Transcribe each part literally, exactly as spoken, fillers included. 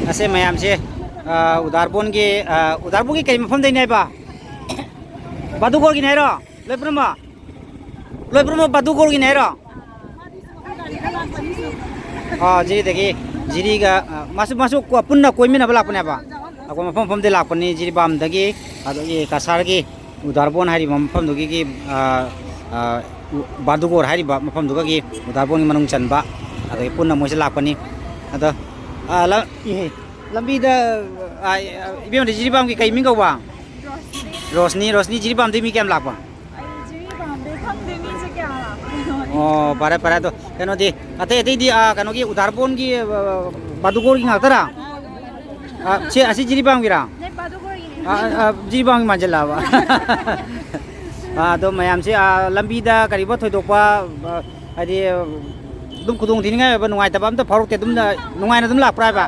ꯑꯁꯦ ꯃꯌꯥꯝꯁꯦ, ꯑ, ꯎꯗꯥꯔꯕꯣꯟꯒꯤ, ꯑ, ꯎꯗꯥꯔꯕꯣꯟꯒꯤ ꯀꯔꯤ ꯃꯐꯝꯗꯩꯅꯦ ꯍꯥꯏꯕ? ꯕꯥꯗꯨꯒꯣꯔꯒꯤꯅꯦ ꯍꯥꯏꯔꯣ? ꯂꯣꯏ ꯄꯨꯝꯅꯃꯛ? ꯂꯣꯏ ꯄꯨꯝꯅꯃꯛ ꯕꯥꯗꯨꯒꯣꯔꯒꯤꯅꯦ ꯍꯥꯏꯔꯣ? ꯑ, ꯖꯤꯔꯤꯗꯒꯤ, ꯖꯤꯔꯤꯒ, ꯑ, ꯃꯥꯁꯨ, ꯃꯥꯁꯨ ꯀꯣ-, ꯄꯨꯟꯅ ꯀꯣꯏꯃꯤꯟꯅꯕ ꯂꯥꯛꯄꯅꯦꯕ꯫ ꯑꯩꯈꯣꯏ ꯃꯐꯝ ꯃꯐꯝꯗꯒꯤ ꯂꯥꯛꯄꯅꯤ, ꯖꯤꯔꯤꯕꯥꯝꯗꯒꯤ, ꯑꯗꯒꯤ ꯀꯁꯥꯔꯒꯤ ꯎꯗꯥꯔꯕꯣꯟ ꯍꯥꯏꯔꯤꯕ ꯃꯐꯝꯗꯨꯒꯤ, ꯑ, ꯑ, ꯎ-, ꯕꯥꯗꯨꯒꯣꯔ ꯍꯥꯏꯔꯤꯕ ꯃꯐꯝꯗꯨꯒꯤ ꯎꯗꯥꯔꯕꯣꯟꯒꯤ ꯃꯅꯨꯡ ꯆꯟꯕ, ꯑꯗꯒꯤ ꯄꯨꯟꯅ ꯃꯣꯏꯁꯦ ꯂꯥꯛꯄꯅꯤ꯫ ꯑꯗꯣ, ꯑ, ꯂꯝ-, ꯏꯍꯦ, ꯂꯝꯕꯤꯗ, ꯑ, ꯏꯕꯦꯝꯃꯗꯤ ꯖꯤꯔꯤꯕꯥꯝꯒꯤ ꯀꯩ ꯃꯤꯡ ꯀꯧꯕ? ꯔꯣꯁꯅꯤ꯫ ꯔꯣꯁꯅꯤ, ꯔꯣꯁꯅꯤ, ꯖꯤꯔꯤꯕꯥꯝꯗꯩ ꯃꯤ ꯀꯌꯥꯝ ꯂꯥꯛꯄ? ꯑꯩ ꯖꯤꯔꯤꯕꯥꯝꯗꯩ ꯈꯪꯗꯦ, ꯃꯤꯁꯦ ꯀꯌꯥ ꯂꯥꯛꯄꯅꯣ꯫ ꯑꯣ, ꯐꯔꯦ, ꯐꯔꯦ꯫ ꯑꯗꯣ ꯀꯩꯅꯣꯗꯤ, ꯑꯇꯩ ꯑꯇꯩꯗꯤ, ꯑ, ꯀꯩꯅꯣꯒꯤ ꯎꯗꯥꯔꯕꯣꯟꯒꯤ, ꯑ, ꯕꯥꯗꯨꯒꯣꯔꯒꯤ ꯉꯥꯛꯇꯔꯥ? ꯑ, ꯁꯤ, ꯑꯁꯤ ꯖꯤꯔꯤꯕꯥꯝꯒꯤꯔꯥ? ꯅꯠ ꯕꯥꯗꯨꯒꯣꯔꯒꯤꯅꯦ꯫ ꯑ, ꯑ, ꯖꯤꯔꯤꯕꯥꯝꯒꯤ ꯃꯥꯟꯁꯤꯜꯂꯛꯑꯕ꯫ ꯑ, ꯑꯗꯣ ꯃꯌꯥꯝꯁꯦ, ꯑ, ꯂꯝꯕꯤꯗ ꯀꯔꯤꯒꯨꯝꯕ ꯊꯣꯏꯗꯣꯛꯄ, ꯑ, ꯍꯥꯏꯗꯤ, ꯑꯗꯨꯝ ꯈꯨꯗꯣꯡ ꯊꯤꯅꯤꯡꯉꯥꯏ ꯑꯣꯏꯕ ꯅꯨꯡꯉꯥꯏꯇꯕ ꯑꯝꯇ ꯐꯥꯎꯔꯛꯇꯦ, ꯑꯗꯨꯝ ꯅꯨꯡꯉꯥꯏꯅ ꯑꯗꯨꯝ ꯂꯥꯛꯄ꯭ꯔꯥ ꯍꯥꯏꯕ?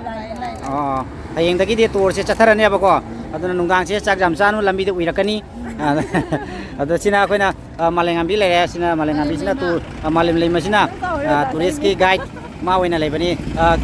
ꯑꯣ, ꯍꯌꯦꯡꯗꯒꯤꯗꯤ ꯇꯣꯔꯁꯦ ꯆꯠꯊꯔꯅꯦꯕꯀꯣ꯫ ꯑꯗꯨꯅ ꯅꯨꯡꯗꯥꯡꯁꯦ ꯆꯥꯛ ꯌꯥꯝ ꯆꯥꯅꯨ, ꯂꯝꯕꯤꯗ ꯎꯏꯔꯛꯀꯅꯤ꯫ ꯑ, ꯑꯗꯣ ꯁꯤꯅ ꯑꯩꯈꯣꯏꯅ, ꯑ, ꯃꯥꯂꯦꯝꯉꯥꯟꯕꯤ ꯂꯩꯔꯦ꯫ ꯁꯤꯅ ꯃꯥꯂꯦꯝꯉꯥꯟꯕꯤꯁꯤꯅ ꯇꯨ-, ꯑ, ꯃꯥꯂꯦꯝ ꯂꯩꯃꯁꯤꯅ, ꯑ, ꯇꯨꯔꯤꯁꯀꯤ ꯒꯥꯏꯗ ꯃꯥ ꯑꯣꯏꯅ ꯂꯩꯕꯅꯤ꯫ ꯑ,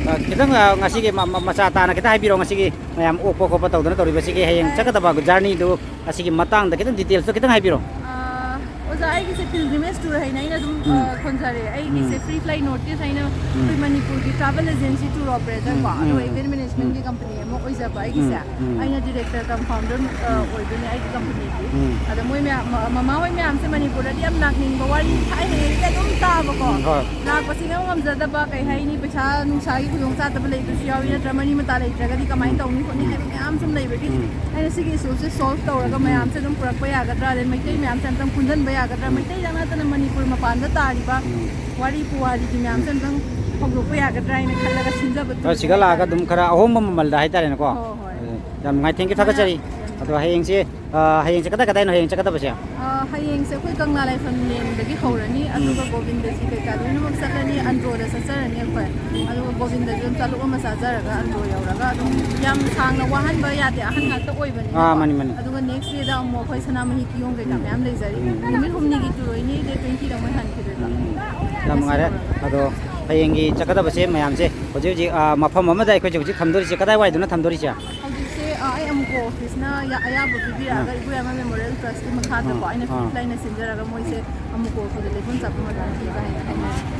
ꯑ, ꯈꯤꯇꯪ, ꯑ, ꯉꯁꯤꯒꯤ ꯃ-, ꯃ-, ꯃꯆꯥ ꯇꯥꯅ ꯈꯤꯇꯪ ꯍꯥꯏꯕꯤꯔꯣ, ꯉꯁꯤꯒꯤ ꯃꯌꯥꯝ ꯑꯣꯛꯄ ꯈꯣꯠꯄ ꯇꯧꯗꯅ ꯇꯧꯔꯤꯕꯁꯤꯒꯤ ꯍꯌꯦꯡ ꯆꯠꯀꯗꯕ ꯖꯔꯅꯤꯗꯨ ꯑꯁꯤꯒꯤ ꯃꯇꯥꯡꯗ ꯈꯤꯇꯪ ꯗꯤꯇꯦꯜꯁꯇ ꯈꯤꯇꯪ ꯍꯥꯏꯕꯤꯔꯣ꯫ ꯑꯥ, ꯑꯣꯖꯥ, ꯑꯩꯒꯤꯁꯦ ꯄꯤꯜꯒ꯭ꯔꯤꯃꯦꯖ ꯇꯨꯔ ꯍꯥꯏꯅ ꯑꯩꯅ ꯑꯗꯨꯝ, ꯎꯝ꯫ ꯑꯥ, ꯊꯣꯟꯖꯔꯦ꯫ ꯑꯩꯒꯤꯁꯦ ꯎꯝ꯫ ꯐ꯭ꯔꯤ ꯐ꯭ꯂꯥꯏꯠ ꯅꯣꯇꯤꯁ ꯍꯥꯏꯅ ꯎꯝ꯫ ꯑꯩꯈꯣꯏ ꯃꯅꯤꯄꯨꯔꯒꯤ ꯇ꯭ꯔꯥꯚꯦꯜ ꯑꯦꯖꯦꯟꯁꯤ ꯇꯨꯔ ꯑꯣꯄꯔꯦꯇꯔ ꯎꯝ, ꯀꯣ, ꯎꯝ, ꯑꯗꯨꯒ ꯎꯝ꯫ ꯏꯚꯦꯟꯠ ꯃꯦꯅꯦꯖꯃꯦꯟꯠꯀꯤ ꯎꯝ꯫ ꯀꯝꯄꯅꯤ ꯑꯃ ꯑꯣꯏꯖꯕ ꯑꯩꯒꯤꯁꯦ꯫ ꯎꯝ, ꯎꯝ꯫ ꯑꯩꯅ ꯗꯤꯔꯦꯛꯇꯔ ꯀꯝ ꯐꯥꯎꯟꯗꯔ, ꯑꯥ, ꯎꯝ꯫ ꯑꯣꯏꯗꯣꯏꯅꯦ ꯑꯩꯒꯤ ꯀꯝꯄꯅꯤꯒꯤ꯫ ꯎꯝ꯫ ꯑꯗ ꯃꯣꯏ ꯃꯌꯥꯝ, ꯃ-, ꯃꯃꯥ ꯍꯣꯏ ꯃꯌꯥꯝꯁꯦ ꯃꯅꯤꯄꯨꯔꯗꯗꯤ ꯌꯥꯝ ꯂꯥꯛꯅꯤꯡꯕ ꯋꯥꯔꯤ ꯊꯥꯏꯅꯉꯩꯗꯒꯤ ꯑꯗꯨꯝ ꯇꯥꯕꯀꯣ꯫ ꯎꯝ, ꯍꯣꯏ꯫ ꯂꯥꯛꯄꯁꯦ ꯏꯉꯝ ꯉꯝꯖꯗꯕ, ꯀꯩ ꯎꯝ꯫ ꯍꯥꯏꯅꯤ, ꯄꯩꯁꯥ ꯅꯨꯡꯁꯥꯒꯤ ꯈꯨꯗꯣꯡꯆꯥꯗꯕ ꯂꯩꯕꯁꯨ ꯌꯥꯎꯏ, ꯎꯝ꯫ ꯅꯠꯇ꯭ꯔ ꯃꯔꯤ ꯃꯇꯥ ꯂꯩꯇ꯭ꯔꯒꯗꯤ ꯀꯃꯥꯏꯅ ꯎꯝ꯫ ꯇꯧꯅꯤ ꯈꯣꯠꯅꯤ ꯎꯝ꯫ ꯍꯥꯏꯕ ꯃꯌꯥꯝ ꯁꯨꯝ ꯂꯩꯕꯒꯤ ꯎꯝ꯫ ꯑꯩꯅ ꯁꯤꯒꯤ ꯏꯁꯨꯁꯦ ꯁꯣꯜꯕ ꯇꯧꯔꯒ ꯎꯝ꯫ ꯃꯌꯥꯝꯁꯦ ꯑꯗꯨꯝ ꯄꯨꯔꯛꯄ ꯌꯥꯒꯗ꯭ꯔꯥ, ꯑꯗꯩ ꯃꯩꯇꯩ ꯎꯝ꯫ ꯃꯌꯥꯝꯁꯦ ꯑꯝꯇꯪ ꯄꯨꯟꯁꯤꯟꯕ ꯌꯥꯒꯗ꯭ꯔꯥ, ꯎꯝ꯫ ꯃꯩꯇꯩꯗꯪ ꯅꯠꯇꯅ ꯃꯅꯤꯄꯨꯔ ꯃꯄꯥꯟꯗ ꯇꯥꯔꯤꯕ ꯎꯝ꯫ ꯋꯥꯔꯤ ꯄꯨꯋꯥꯔꯤꯒꯤ ꯃꯌꯥꯝꯁꯦ ꯎꯝ꯫ ꯑꯝꯇꯪ ꯍꯧꯗꯣꯛꯄ ꯌꯥꯒꯗ꯭ꯔꯥ ꯍꯥꯏꯅ ꯈꯜꯂꯒ ꯁꯤꯟꯖꯕ ꯑ, ꯇꯨꯔꯅꯤ ꯁꯤꯗ ꯂꯥꯛꯑꯒ ꯍꯥꯏꯇꯥꯔꯦ꯫ ꯑꯗꯨꯝ ꯈꯔ ꯑꯍꯣꯡꯕ ꯃꯃꯜꯗ ꯍꯥꯏꯇꯥꯔꯦꯅꯦꯀꯣ꯫ ꯍꯣꯏ, ꯍꯣꯏ꯫ ꯑ, ꯌꯥꯝ ꯅꯨꯡꯉꯥꯏ, ꯊꯦꯡꯀ꯭ꯌꯨ, ꯊꯥꯒꯠꯆꯔꯤ꯫ ꯌꯥꯝ ꯑꯗꯣ ꯍꯌꯦꯡꯁꯦ, ꯑ, ꯍꯌꯦꯡꯁꯦ ꯀꯗꯥꯏ ꯀꯗꯥꯏꯅꯣ ꯍꯌꯦꯡ ꯆꯠꯀꯗꯕꯁꯦ? ꯑ, ꯍꯌꯦꯡꯁꯦ ꯑꯩꯈꯣꯏ ꯀꯪꯂꯥ ꯂꯥꯏꯐꯝ ꯂꯦꯟꯗꯒꯤ ꯎꯝ꯫ ꯍꯧꯔꯅꯤ, ꯎꯝ꯫ ꯑꯗꯨꯒ ꯒꯣꯕꯤꯟꯗꯖꯤ ꯀꯩꯀꯥ ꯂꯣꯏꯅꯃꯛ ꯆꯠꯂꯅꯤ, ꯎꯝ꯫ ꯑꯟꯗ꯭ꯔꯣꯗ ꯆꯠꯆꯔꯅꯤ ꯑꯩꯈꯣꯏ꯫ ꯎꯝ꯫ ꯑꯗꯨꯒ ꯒꯣꯕꯤꯟꯗꯖꯤ ꯑꯗꯨꯝ ꯆꯥꯂꯨꯛ ꯑꯃ ꯆꯥꯖꯔꯒ ꯑꯟꯗ꯭ꯔꯣ ꯌꯧꯔꯒ ꯑꯗꯨꯝ ꯌꯥꯝ ꯁꯥꯡꯅ ꯋꯥꯍꯟꯕ ꯌꯥꯗꯦ, ꯑꯍꯟ ꯉꯥꯛꯇ ꯑꯣꯏꯕꯅꯤꯅꯀꯣ꯫ ꯑꯥ, ꯃꯥꯅꯤ, ꯃꯥꯅꯤ꯫ ꯑꯗꯨꯒ ꯅꯦꯛꯁ ꯗꯦꯗ ꯑꯃꯨꯛ ꯑꯩꯈꯣꯏ ꯁꯅꯥꯃꯍꯤ ꯀꯤꯌꯣꯡ ꯀꯩꯀꯥ ꯎꯝ꯫ ꯃꯌꯥꯝ ꯂꯩꯖꯔꯤ꯫ ꯎꯝ꯫ ꯅꯨꯃꯤꯠ ꯍꯨꯝꯅꯤꯒꯤ ꯇꯨꯔ ꯑꯣꯏꯅꯤ, ꯗꯦꯠ ꯇ꯭ꯋꯦꯟꯇꯤꯗ ꯃꯣꯏ ꯍꯟꯈꯤꯗꯣꯏꯕ꯫ ꯎꯝ, ꯎꯝ꯫ ꯌꯥꯝ ꯅꯨꯡꯉꯥꯏꯔꯦ꯫ ꯑꯗꯣ ꯍꯌꯦꯡꯒꯤ ꯆꯠꯀꯗꯕꯁꯦ ꯃꯌꯥꯝꯁꯦ ꯍꯧꯖꯤꯛ ꯍꯧꯖꯤꯛ, ꯑ, ꯃꯐꯝ ꯑꯃꯗ ꯑꯩꯈꯣꯏꯁꯦ ꯍꯧꯖꯤꯛ ꯊꯝꯗꯣꯔꯤꯁꯦ꯫ ꯀꯗꯥꯏꯋꯥꯏꯗꯅꯣ ꯊꯝꯗꯣꯔꯤꯁꯦ? ꯍꯧꯖꯤꯛꯁꯦ, ꯑ, ꯑꯩ ꯑꯃꯨꯛꯀꯣ ꯑꯣꯐꯤꯁꯅ ꯑꯌꯥ-, ꯑꯌꯥꯕ ꯄꯤꯕꯤꯔꯛꯑꯒ ꯑꯥ꯫ ꯏꯕꯣꯌꯥꯏꯃ ꯃꯦꯃꯣꯔꯤꯌꯦꯜ ꯇ꯭ꯔꯁꯀꯤ ꯃꯈꯥꯗꯀꯣ ꯑꯥ, ꯑꯩꯅ ꯑꯥ꯫ ꯐ꯭ꯔꯤ ꯐ꯭ꯂꯥꯏꯠꯅ ꯁꯤꯟꯖꯔꯒ ꯃꯣꯏꯁꯦ ꯑꯃꯨꯛꯀꯣ ꯑꯣꯐꯤꯁꯇ ꯂꯩꯐꯝ ꯆꯥꯐꯝ ꯑꯗꯨꯃꯥꯏꯅ ꯄꯤꯕ ꯍꯥꯏꯅ ꯍꯥꯏꯅꯔꯦ꯫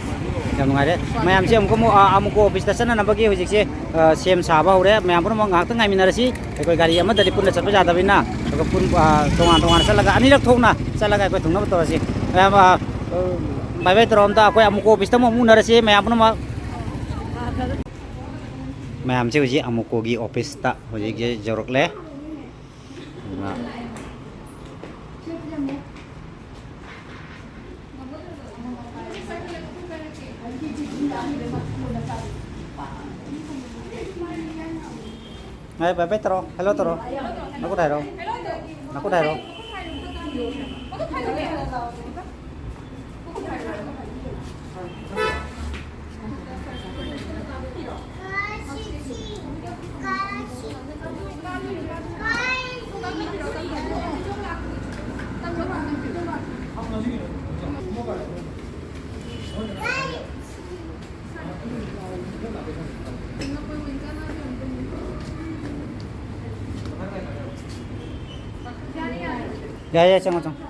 ꯌꯥꯝ ꯅꯨꯡꯉꯥꯏꯔꯦ꯫ ꯃꯌꯥꯝꯁꯦ ꯑꯃꯨꯛꯀ ꯑꯃꯨꯛ, ꯑ, ꯑꯃꯨꯛꯀꯣ ꯑꯣꯐꯤꯁꯇ ꯆꯠꯅꯅꯕꯒꯤ ꯍꯧꯖꯤꯛꯁꯦ, ꯑ, ꯁꯦꯝ ꯁꯥꯕ ꯍꯧꯔꯦ꯫ ꯃꯌꯥꯝ ꯄꯨꯝꯅꯃꯛ ꯉꯥꯏꯍꯥꯛꯇꯪ ꯉꯥꯏꯃꯤꯟꯅꯔꯁꯤ꯫ ꯑꯩꯈꯣꯏ ꯒꯥꯔꯤ ꯑꯃꯗꯗꯤ ꯄꯨꯟꯅ ꯆꯠꯄ ꯌꯥꯗꯕꯅꯤꯅ, ꯑꯗꯨꯒ ꯄꯨꯟ-, ꯑ, ꯇꯣꯉꯥꯟ ꯇꯣꯉꯥꯟꯅ ꯆꯠꯂꯒ ꯑꯅꯤꯔꯛ ꯊꯣꯛꯅ ꯆꯠꯂꯒ ꯑꯩꯈꯣꯏ ꯊꯨꯡꯅꯕ ꯇꯧꯔꯁꯤ꯫ ꯃꯌꯥꯝ, ꯑ, ꯕꯥꯏ ꯕꯥꯏ ꯇꯧꯔꯣ ꯑꯝꯇ꯫ ꯑꯩꯈꯣꯏ ꯑꯃꯨꯛꯀꯣ ꯑꯣꯐꯤꯁꯇ ꯑꯃꯨꯛ ꯎꯅꯔꯁꯤ ꯃꯌꯥꯝ ꯄꯨꯝꯅꯃꯛ꯫ ꯃꯌꯥꯝꯁꯦ ꯍꯧꯖꯤꯛ ꯑꯃꯨꯛꯀꯣꯒꯤ ꯑꯣꯐꯤꯁꯇ ꯍꯧꯖꯤꯛꯁꯦ ꯌꯧꯔꯛꯂꯦ꯫ ꯑꯗꯨꯅ ꯉꯥꯏ, ꯕꯥꯏ ꯕꯥꯏ ꯇꯧꯔꯣ, ꯍꯦꯜꯂꯣ ꯇꯧꯔꯣ꯫ ꯅꯈꯨꯠ ꯍꯥꯏꯔꯣ꯫ ꯅꯈꯨꯠ ꯍꯥꯏꯔꯣ꯫ ꯌꯥꯏ, ꯌꯥꯏ, ꯆꯪꯉꯣ, ꯆꯪꯉꯣ꯫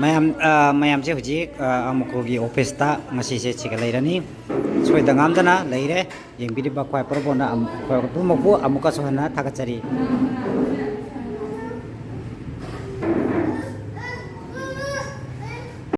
ꯃꯌꯥꯝ, ꯑ, ꯃꯌꯥꯝꯁꯦ ꯍꯧꯖꯤꯛ, ꯑ, ꯑꯃꯨꯀꯣꯒꯤ ꯑꯣꯐꯤꯁꯇ ꯉꯁꯤꯁꯦ ꯆꯤꯡꯈꯠꯂꯛꯂꯅꯤ꯫ ꯁꯣꯏꯗ ꯉꯥꯝꯗꯅ ꯂꯩꯔꯦ꯫ ꯌꯦꯡꯕꯤꯔꯤꯕ ꯈ꯭ꯋꯥꯏ ꯄꯨꯝꯅꯃꯛꯄꯨ ꯑꯃꯨꯛꯀꯁꯨ ꯍꯟꯅ ꯊꯥꯒꯠꯆꯔꯤ꯫